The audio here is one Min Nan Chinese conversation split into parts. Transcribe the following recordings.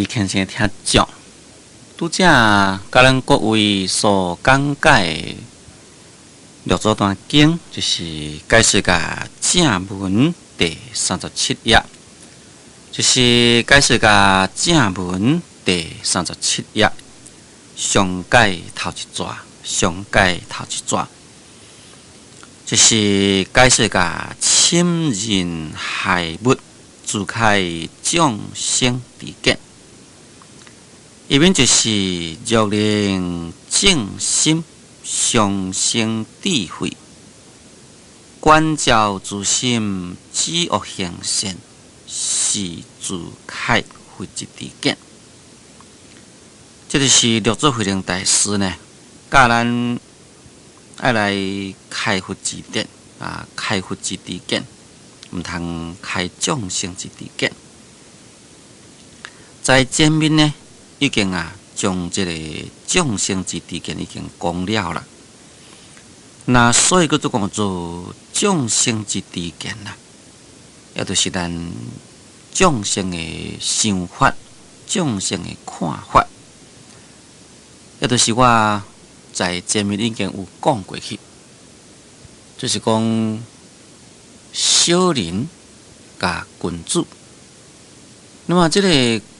虔誠聽眾，拄才佮咱各位所講解的六祖壇經，就是解釋共正文第三十七頁，就是解釋共正文第三十七頁，上蓋頭一逝，上蓋頭一逝，就是解釋共侵人害物，自開眾生知見。伊面就是若能正心，常生智慧，觀照自心，止惡行善，是自開佛之知見。這就是六祖慧能大師呢，教咱愛來開佛之見啊，開佛之知見，毋通開眾生之知見。在前面呢，已經啊，將這個眾生之知見已經講了啦。那所以閣做講做眾生之知見啦，也就是咱眾生的想法、眾生的看法，也就是我在前面已經有講過去，就是講小人佮君子。那麼這個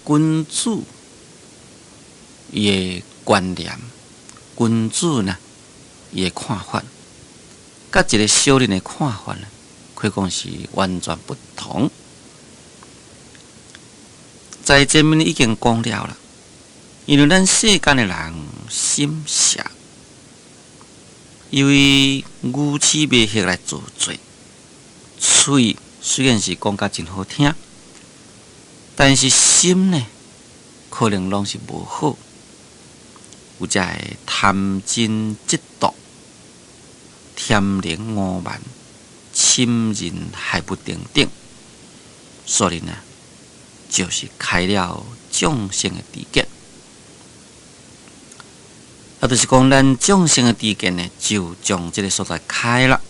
君子伊的觀念，君子呢，伊的看法，佮一个小人的看法呢，可以講是完全不同。在前面已經講了啦，因為咱世間的人心邪，因為愚癡迷惑來造作，喙雖然是講甲真好聽，但是心呢，可能攏是無好。有遮个貪嗔嫉妒、天靈傲慢、侵人害物等等，所以呢，就是開了眾生的知見。啊，就是講咱眾生的知見呢，就將這个所在開了，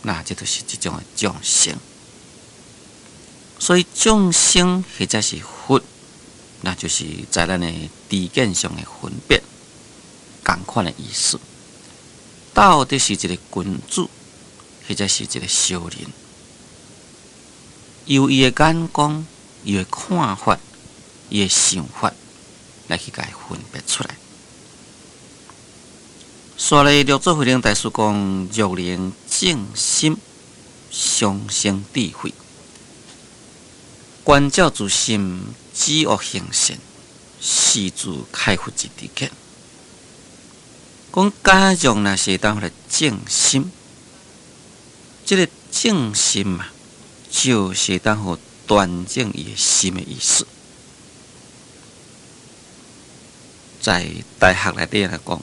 那這就是一種的眾生。所以眾生或者是佛，那就是在咱的知見上的分別。仝款的意思，到底是一個君子，或者是一個小人，由伊的眼光、伊的看法、伊的想法來去共伊分別出來。所以六祖慧能大師講：若能正心，常生智慧，觀照自心，止惡行善，是自開佛之知見。講假若若是會當來正心，這个正心嘛，就是會當予端正伊的心的意思。在大學內底來講，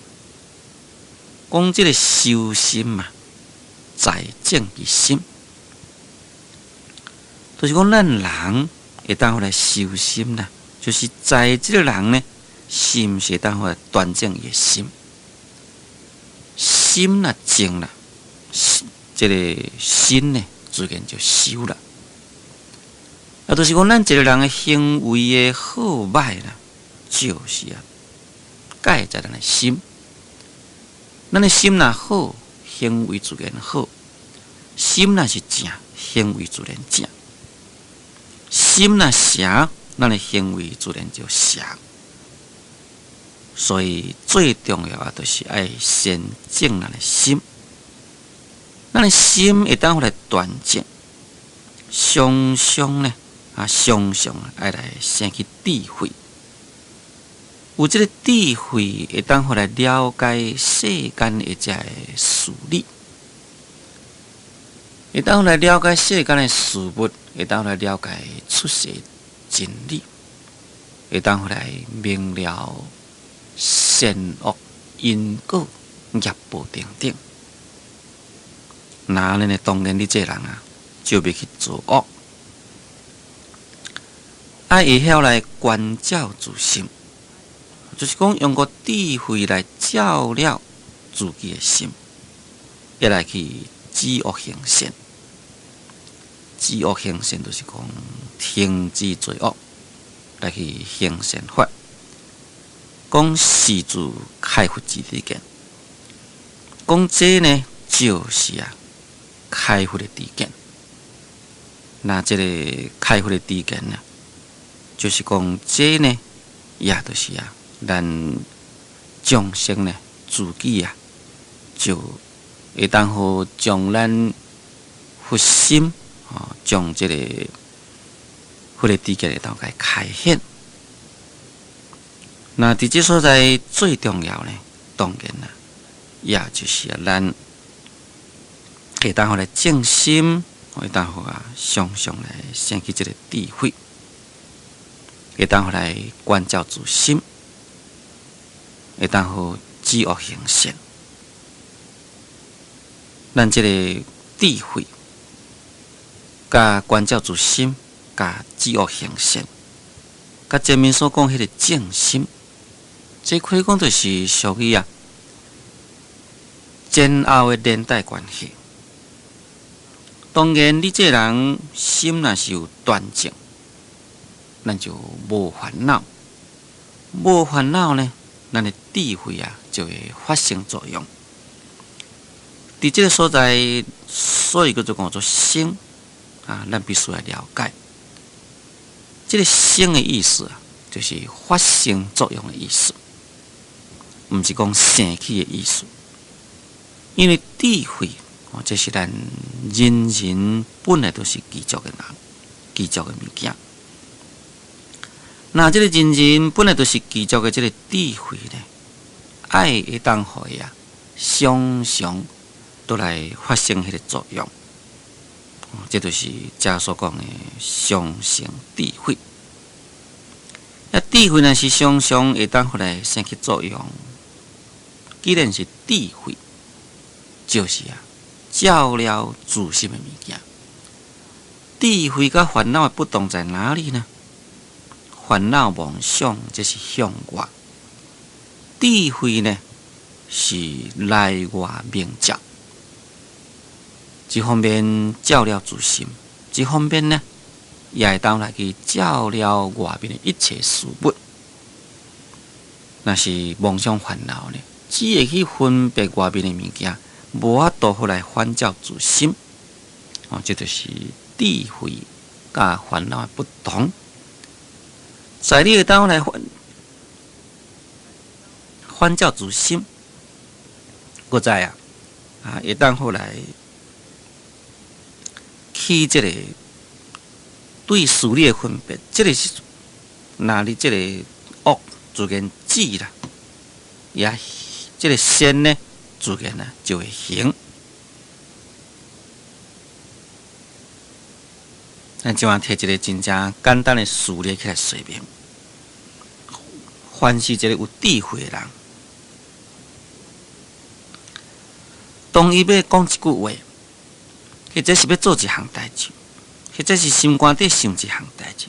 講這个修心嘛，在正其心，就是講咱人會當予來修心啦，就是在這个人呢，是毋是會當予來端正伊的心？心若正啦，這个身呢，自然就修啦。啊，就是講咱一个人的行為的好歹啦，就是啊，蓋在咱的心。咱的心若好，行為自然好；心若是正，行為自然正；心若邪，咱的行為自然就邪。所以最重要的就是愛先正咱的心，咱的心會當來端正，常常呢啊，常常愛來生起智慧。有這个智慧，會當來了解世間的這个事理，會當來了解世間的事物，會當來了解出世真理，會當來明了善惡因果業報等等。那按呢，當然你這个人啊，就袂去做惡，愛會曉來觀照自心，就是講用個智慧來照了自己的心，也來去止惡行善。止惡行善就是講停止罪惡，來去行善法，講是自開佛之知見，講這呢就是啊開佛的知見。那這個開佛的知見呢，就是講這呢，也就是啊，咱眾生呢自己啊，就會當好將咱佛心，哦，將這個佛的知見會當共開顯。那佇這所在最重要呢，當然啦，也就是啊，咱會當好來正心，會當好啊，常常來生起這個智慧，會當好來觀照自心，會當好止惡行善。咱這個智慧，佮觀照自心，佮止惡行善，佮前面所講彼個正心，這可以講就是屬於啊前後的連帶關係。當然，你這個人心若是有端正，咱就無煩惱，無煩惱呢，咱的智慧啊就會發生作用。佇這個所在，所以叫做講做生啊，咱必須來了解。這個生的意思啊，就是發生作用的意思，毋是講生起的意思。因為智慧，哦，這是咱人人本來都是具足的人，具足的物件。那這個人人本來都是具足的這個智慧呢，愛會當予伊啊，常常都來發生彼個作用。這就是遮所講的常生智慧。啊，智慧若是常常會當予來生起作用，既然是智慧，就是啊，照了自心的物件。智慧佮煩惱的不同在哪裡呢？煩惱妄想，這是向外；智慧呢，是內外明照。一方面照了自心，一方面呢，也會當來去照了外面的一切事物。若是妄想煩惱呢，只會去分別外面的物件，無法度予來反照自心。哦，這就是智慧佮煩惱的不同。在你會當來反照自心，閣再啊，啊，會當予來起這個對事理的分別，這個時陣，若你這個惡自然止啦，也這個善呢，自然啊就會行。咱這擺提一個真正簡單的事例起來說明，凡是一個有智慧的人，當伊欲講一句話，或者是欲做一項代誌，或者是心肝底想一項代誌，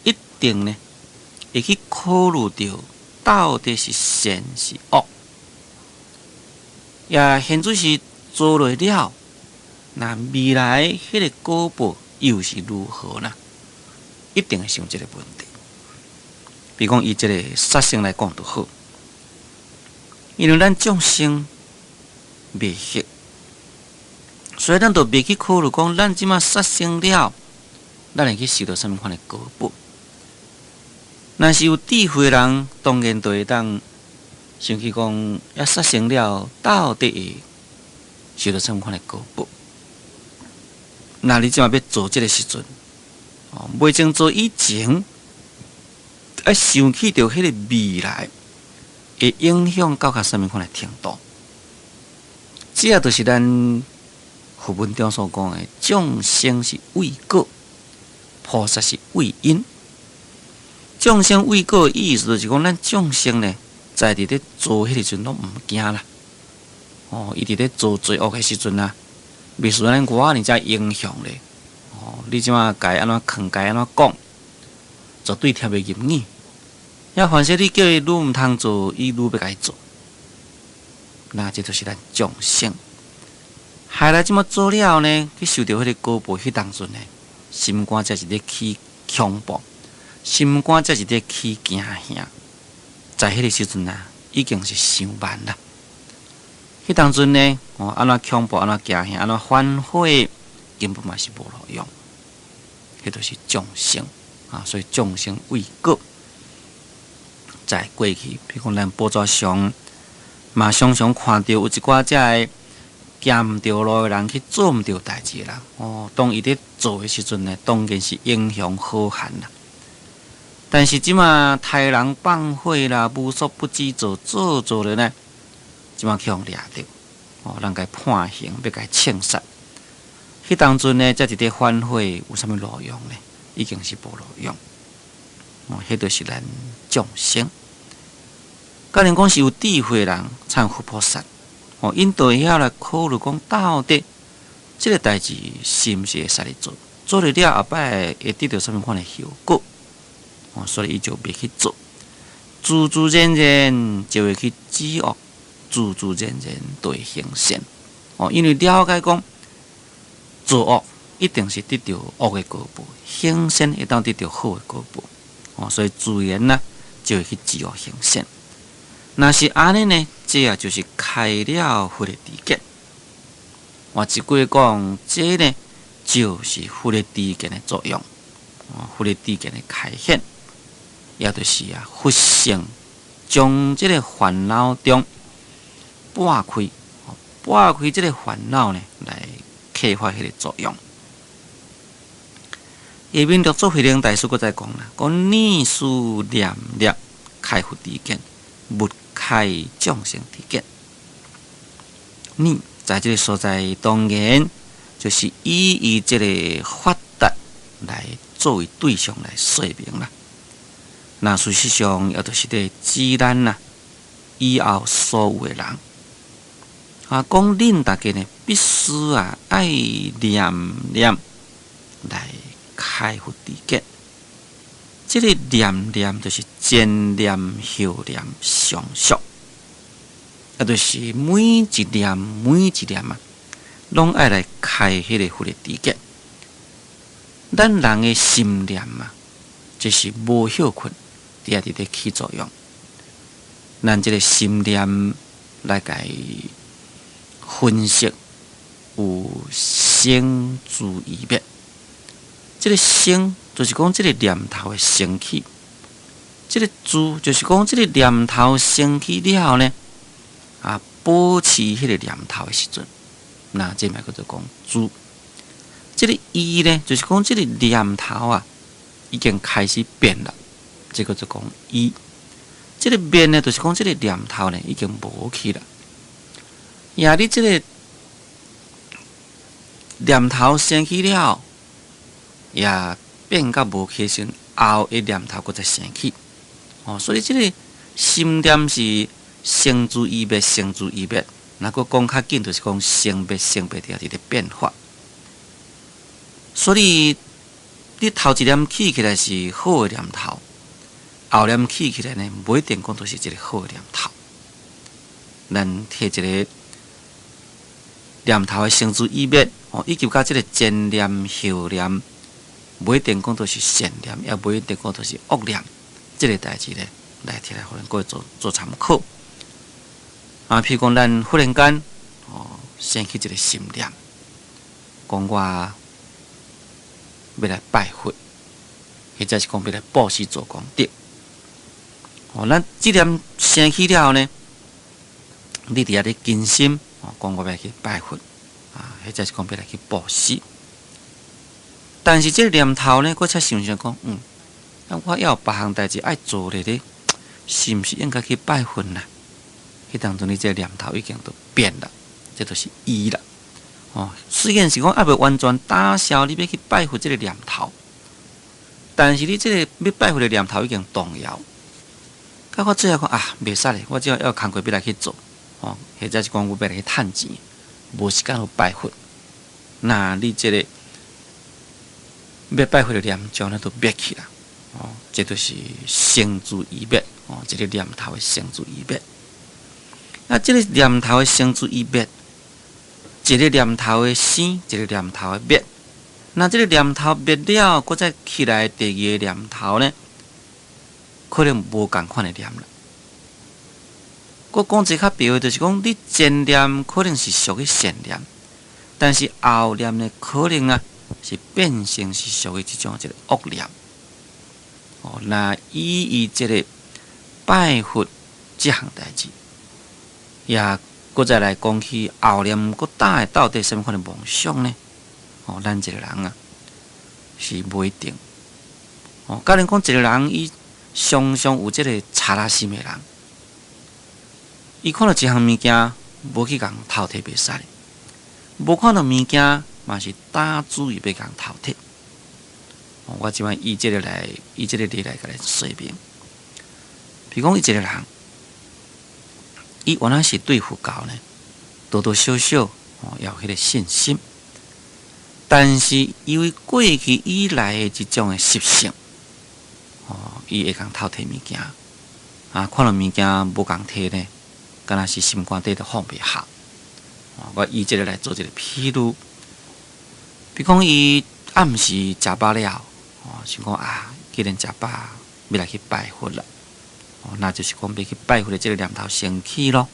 一定呢會去考慮著到底是善是惡，也現做是做落了，那未來彼個果報又是如何呢？一定會想這個問題。比如講，以這個殺生來講就好，因為咱眾生未學，所以咱就袂去考慮講，咱這馬殺生了，咱會去受著啥物款的果報。若是有智慧的人，當然就會當想去講，啊殺生了，到底會受著啥物款的果報？若你這馬欲做這个時陣，哦，未曾做以前，愛想起著彼個未來會影響到較啥物款的程度？這就是咱佛文中所講的，眾生是為果，菩薩是為因。眾生為果的意思就是講，咱眾生呢，在佇咧做彼個時陣攏毋驚啦。哦，伊佇咧做罪惡的時陣啊，袂受咱外爾遮影響咧。哦，你這馬共伊按怎勸，共伊按怎講，絕對聽袂入耳。也凡是你叫伊愈毋通做，伊愈欲共伊做。那這就是咱眾生。後來這麼做了呢，去受著彼個果報，彼當陣呢，心肝才是咧起恐怖，心肝才是佇起驚嚇，在彼个時陣啊，已經是傷慢啦。彼當陣呢，哦，按怎恐怖，按怎驚嚇，按怎反悔，根本嘛是無路用。彼就是眾生啊，所以眾生為果，在過去，比如講咱報紙上嘛，常常看著有一寡遮个行毋著路的人去做毋著代誌的人，哦，當伊佇做的時陣呢，當然是英雄好漢啦。但是這馬殺人放火啦，無所不知做做做咧呢，這馬去予掠著，哦，人共判刑，欲共槍殺。彼當陣呢，才佇咧反悔，有啥物路用呢？已經是無路用。哦，彼就是咱眾生。假如講是有智慧的人，參佛菩薩，哦，𪜶就會曉來考慮講到底這個代誌是毋是會使來做，做了了後擺會得著啥物款的後果，哦，所以伊就袂去做，自自然然就會去止惡，自自然然就會行善，哦，因為了解講做惡一定是得著惡的果報，行善會當得著好的果報，哦，所以自然呢就會去止惡行善。若是按呢呢，這啊就是開了佛的知見。換一句講，這呢就是佛的知見的作用，佛的知見的開顯，也就是啊佛性將這個煩惱中撥開，撥開這個煩惱呢，來啟發彼個作用。下面六祖慧能大師閣再講啦，講念思念念開佛知見，勿開眾生知見。念在這個所在，當然就是以伊這個法達來作為對象來說明啦。那事實上，也就是佇指咱啦，以後所有的人啊，講恁大家呢，必須啊愛念念來開佛知見。這個念念就是前念後念相續，啊，就是每一念每一念啊，攏愛來開彼個佛的知見。咱人的心念啊，這是無歇睏，佇遐佇咧起作用。咱這個心念來共分析，有生住異滅。這個生就是講這個念頭的生起，這個住就是講這個念頭生起了後呢，啊，保持彼個念頭的時陣，那這嘛叫做講住。這個異呢，就是講這個念頭啊，已經開始變了，這個就講異。這個滅呢，就是講這個念頭呢，已經無去了。呀，你這個念頭生起了，也變甲無去時，後一念頭閣再生起。哦，所以這個心念是生住異滅，生住異滅。若閣講較緊，就是講生滅生滅佇遐佇咧變化。所以你頭一念起起來是好的念頭，後念起起來呢，無一定講都是一個好的念頭。咱提一個念頭的生住異滅，哦，以及佮這個前念後念，無一定講都是善念，也無一定講都是惡念。這個代誌呢，來提來，予恁各位做做參考。啊，譬如講，咱忽然間哦，生起一個心念，講我欲來拜佛，或者是講欲來布施做功德。哦，咱這念生起了後呢，你佇遐咧經心，哦，講我欲去拜佛，啊，或者是講欲來去布施。但是這個念頭呢，閣才想想講，啊，我猶有別項代誌愛做咧咧，是毋是應該去拜佛呢？彼當陣你這個念頭已經都變了，這就是異啦。哦，雖然是講猶未完全打消你欲去拜佛這個念頭，但是你這個欲拜佛的念頭已經動搖。到我最後講啊，袂使咧，我這猶有工課欲來去做，哦，或者是講我欲來去趁錢，無時間去拜佛。那你這個欲拜佛的念將來都滅去啦。哦，這就是生住異滅，哦，這個念頭的生住異滅。啊，這個念頭的生住異滅，一個念頭的生，一個念頭的滅。那這個念頭滅了，閣再起來第二個念頭呢？可能無仝款的念啦。閣講一個較白的，就是講你前念可能是屬於善念，但是後念呢，可能啊是變成是屬於這種一个惡念。哦，那以伊這个拜佛這項代誌，也閣再來講起後念閣打的到底啥物款的妄想呢？哦，咱一个人啊是無一定。哦，假如講一个人伊常常有這个賊仔心的人，伊看著一項物件，無去共偷提袂使，無看著物件嘛是打主意欲共偷提。我這擺以這个來，以這个例來共你說明。比如講，伊一个人，伊原來是對佛教呢，多多少少哦有彼个信心，但是因為過去以來的這種的習性，哦，伊會共偷提物件，啊，看著物件無共提呢，敢若是心肝底都放袂下。我以這个來做一個譬喻，比如講伊暗時食飽了，哦，想講啊，既然食飽，欲來去拜佛啦，哦，那就是講欲去拜佛的這个念頭生起囉。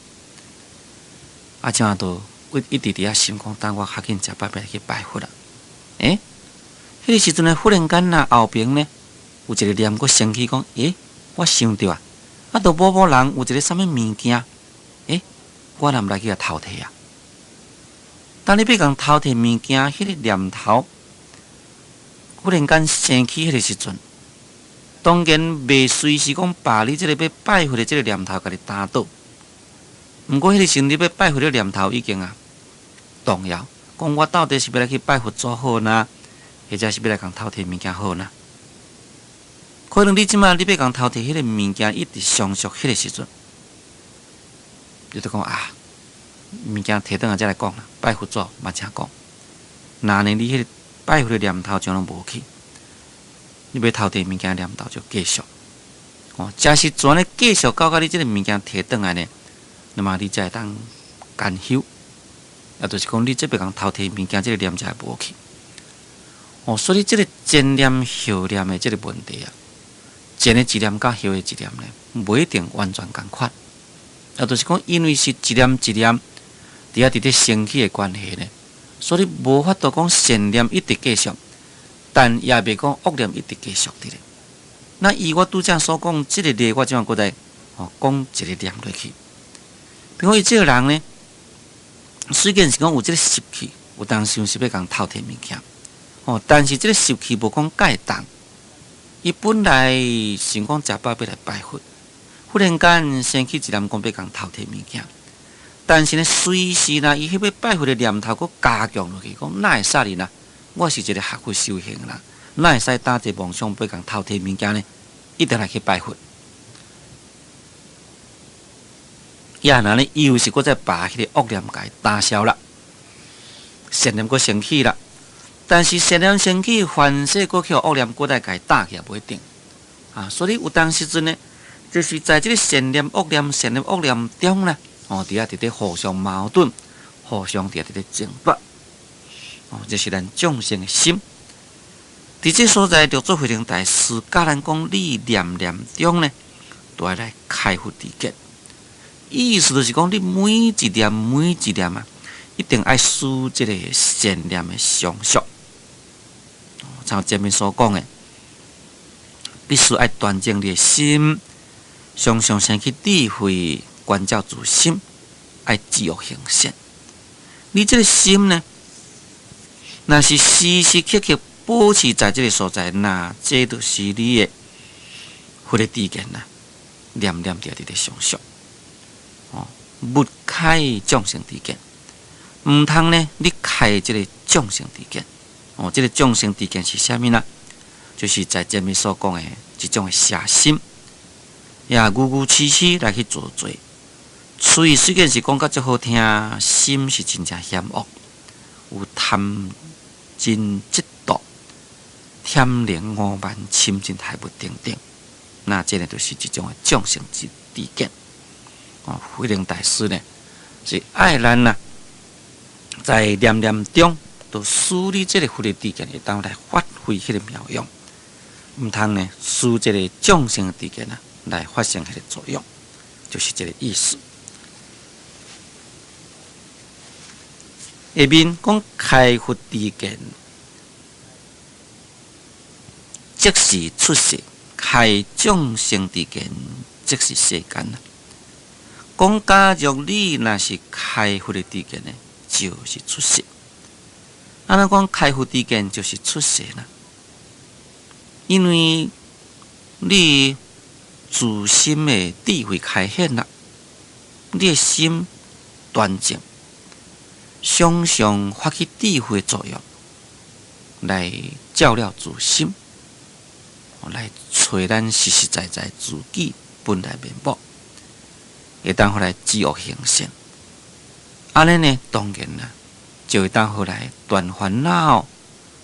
啊，這樣就一直佇遐想講，等我較緊食飽，欲來去拜佛啦。欸，彼个時陣呢，忽然間啊，後爿呢有一个念閣生起講，欸，我想著啊，啊，著某某人有一个啥物物件，欸，我若毋來去共偷提啊？當你欲共偷提物件，彼个念頭忽然間生起彼个時陣，當然袂隨時講把你這个欲拜佛的這个念頭共你打倒。毋過彼个時陣你欲拜佛的念頭已經啊動搖，講我到底是欲來去拜佛祖好呢，或者是欲來共偷提物件好呢？可能你這擺你欲共偷提彼个物件一直相續彼個時陣，你就講啊，物件提轉來才來講啦，拜佛祖嘛請講。若呢你彼个拜佛的念頭將攏無去，你欲偷提物件念頭就繼續。哦，這是怎呢繼續到甲你這个物件提轉來呢？那麼你才會當甘休，也就是講你這欲共偷提物件這个念才會無去。哦，所以這个前念後念的這个問題啊，前的一念佮後的一念呢，無一定完全仝款。也就是講，因為是一念一念佇遐佇咧生起的關係呢，所以無法度講善念一直繼續，但也袂講惡念一直繼續佇咧。那以我拄才所講這个例，我這擺閣再哦講一个念落去。比如講，伊這个人呢，雖然是講有這个習氣，有當時是欲共偷提物件，哦，但是這个習氣無講改動。伊本來想講食飽欲來拜佛，忽然間生起一念講欲共偷提物件，但是呢，隨時呢，伊彼欲拜佛的念頭閣加強落去，講哪會使呢？我是一个學佛修行的人，哪會使打一个妄想欲共偷提物件呢？一定來去拜佛。也若呢，又是閣再把彼个惡念共伊打消啦，善念閣生起啦。但是善念生起，反勢閣去惡念閣再共伊打去也無一定啊。所以有當時陣呢，就是在這个善念惡念、善念惡念中呢，哦，佇遐佇咧互相矛盾，互相佇遐佇咧爭奪。哦，這是咱眾生的心。佇這所在，六祖慧能大師教咱講，你念念中呢，都愛來開佛知見。意思就是講，你每一念每一念啊，一定愛使這个善念的相續。像前面所講的，必須愛端正你的心，常常生起智慧，觀照自心，愛止惡行善。你這个心呢，若是時時刻刻保持在這个所在，那這就是你的佛的知見啦，念念佇佇咧相續。哦，勿開眾生知見，毋通呢？你開這个眾生知見。哦，這个眾生知見是啥物呢？就是在前面所講的一種的邪心，也愚愚癡癡來去做罪。所以雖然是講甲足好聽，心是真正險惡，有貪嗔嫉妒、諂能傲慢、嗔嗔害物等等。那這个就是一種的眾生之知見。哦，慧能大師呢，是愛咱啊，在念念中都使你這个佛的知見會當來發揮彼个妙用，毋通呢使這个眾生的知見啊，來發生彼个作用，就是這个意思。下面講開佛知見，即是出世；開眾生知見，即是世間。講假如你若是開佛的知見呢，就是出世。按怎講開佛知見就是出世呢？因為你自心的智慧開顯啦，你的心端正，常常發起智慧的作用，來照料自心，來揣咱實實在在自己本來面目，會當予來止惡行善。按呢呢，當然啦，就會當予來斷煩惱，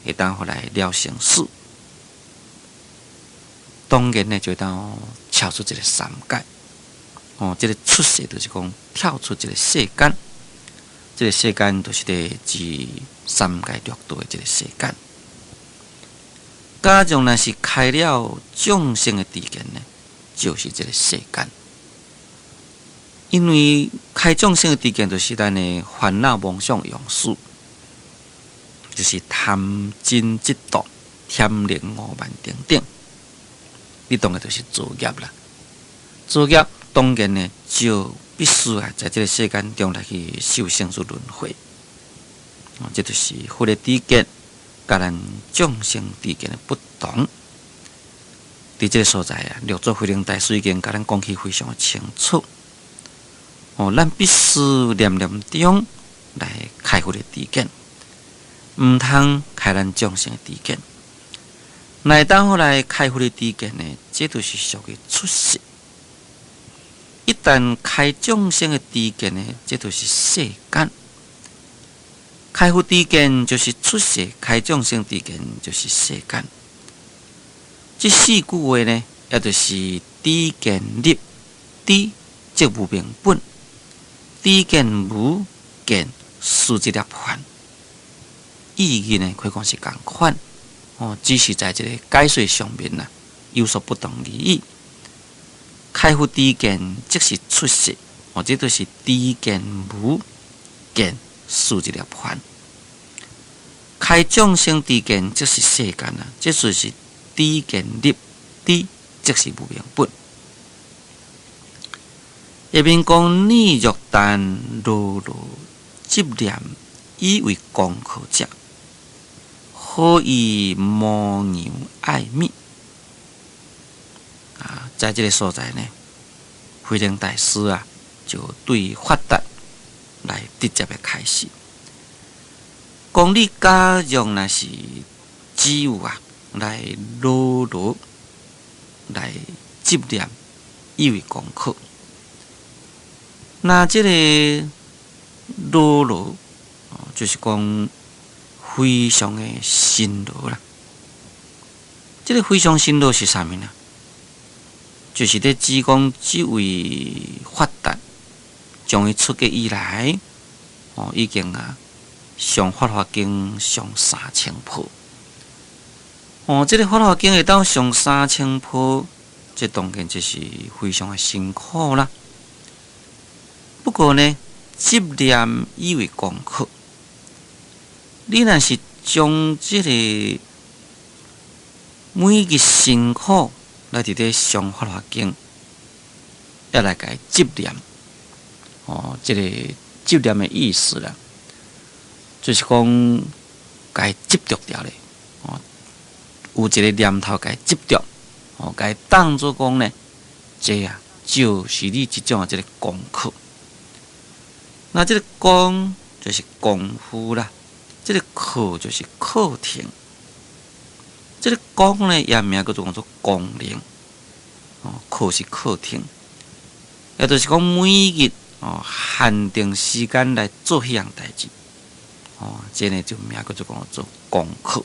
會當予來了生死。當然呢，就會當跳出這个三界。哦，這个出世就是講跳出這个世間，這个世間就是咧指三界六道的這个世間。假如若是開了眾生的知見呢，就是這个世間。因為開眾生的知見，就是咱的煩惱妄想用事，就是貪嗔嫉妒、貪念傲慢等等。你當然就是造業啦，造業當然呢就必須啊，在這个世間中來去受生死輪迴。哦，這就是佛的知見，佮咱眾生知見的不同。佇這个所在啊，六祖慧能大師已經共咱講起非常的清楚。哦，咱必須念念中來開佛的知見，毋通開咱眾生的知見。來當予來開佛的知見呢，這就是屬於出世。一旦開眾生的知見呢，這就是世間。開佛知見就是出世，開眾生知見就是世間。這四句話呢，也就是知見立，知即無明本，知見無見思這涅槃。意義呢，可以講是仝款。哦，只是在這个解說上面啦，有所不同而已。開佛知見即是出世，哦，這就是知見無見思這涅槃。開眾生知見即是世間啊，這就是知見立，知即是無明本。下面講你若但勞勞執念以為功課者，何以磨牛愛物？啊，在這个所在呢，慧能大師啊，就對法達來直接的開示，講你假如若是只有啊，來勞勞來執念以為功課，那這个勞勞，就是講非常的辛勞啦。這个非常辛勞是啥物呢？就是咧指講這位法達從伊出家以來，哦，已經啊上法華經上3000部。哦，這个法華經會當上3000部，這當然就是非常的辛苦啦。不過呢，執念以為功課，你若是將這个每日辛苦來佇咧上法華經，要來共伊執念，哦，這个執念的意思啦，就是講共伊執著著咧，哦，有一个念頭共伊執著，哦，共伊當做講呢，這啊就是你這種的這个功課。那這个功就是功夫啦，這个課就是課程。這个功呢，也名叫做講做功能，哦，課是課程，也就是講每日哦限定時間來做彼項代誌，哦，這个就名叫做講做功課。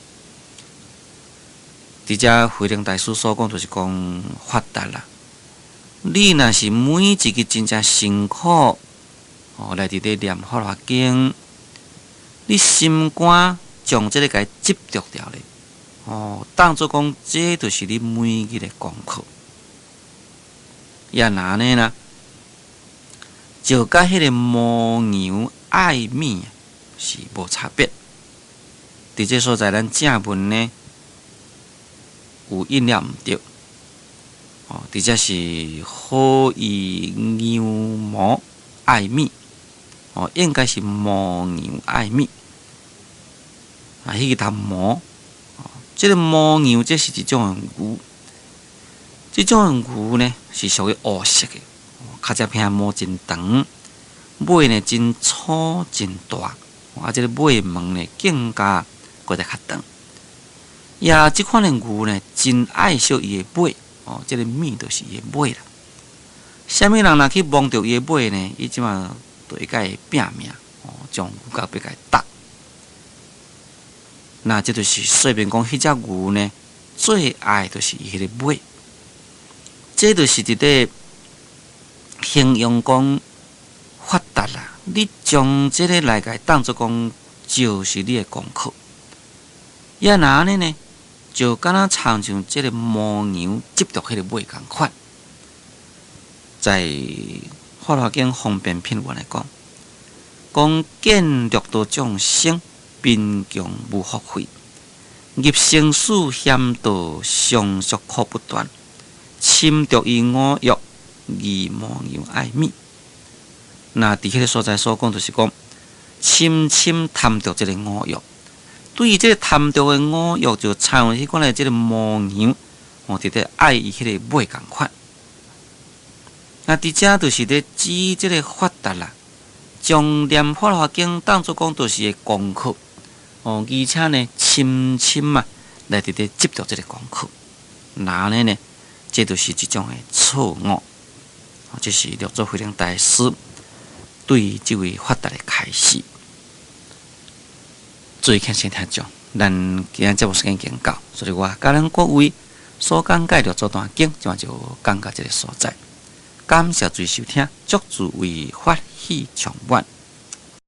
佇遮慧能大師所講，就是講法達啦。你若是每一日真正辛苦，哦，來佇咧念法華經，你心肝將這个共伊執著著咧，哦，當做講這就是你每日的功課。也若按呢啦，就佮彼个牦牛愛物是無差別。佇這所在，咱正文呢有印了毋對。哦，佇這是何以牛牦愛物？哦，應該是牦牛愛物。啊，彼個頭牦，哦，這個牦牛這是一種牛，這種牛呢是屬於烏色的，跤脊皮毛真長，尾呢真粗真大，啊，這个尾毛呢更加閣再較長。也這款的牛呢，真愛惜伊的尾，哦，這个物就是伊的尾啦。啥物人若去摸著伊的尾呢？伊這馬就會共伊拚命，哦，將牛角欲共伊踏。那這就是說明講，彼隻牛呢，最愛就是伊彼个尾。這就是佇咧形容講發達啦。你將這个來共當做講，就是你的功課。也若按呢呢，就敢若親像這个牦牛執著彼个尾仝款。在《法華經方便品》內來講，講見六道眾生貧窮無福慧，入生死險道，常宿苦不斷，深著於五欲，如牦牛愛物。那佇彼个所在所講，就是講深深貪著這个五欲。對於這个貪著的五欲，就親像彼款的這个牦牛，哦，佇咧愛伊彼个尾仝款。那佇遮就是咧指這个發達啦，將念法華經當做講就是个功課，哦，而且呢，深深啊來佇咧執著這个功課，若按呢呢，這就是一種的錯誤。這是六祖慧能大師對這位發達的開示。注意聽先聽眾，咱今日節目時間已經到，所以我佮咱各位所講解六祖壇經，這馬就講到這个所在。感謝注意收聽，祝諸位法喜充滿。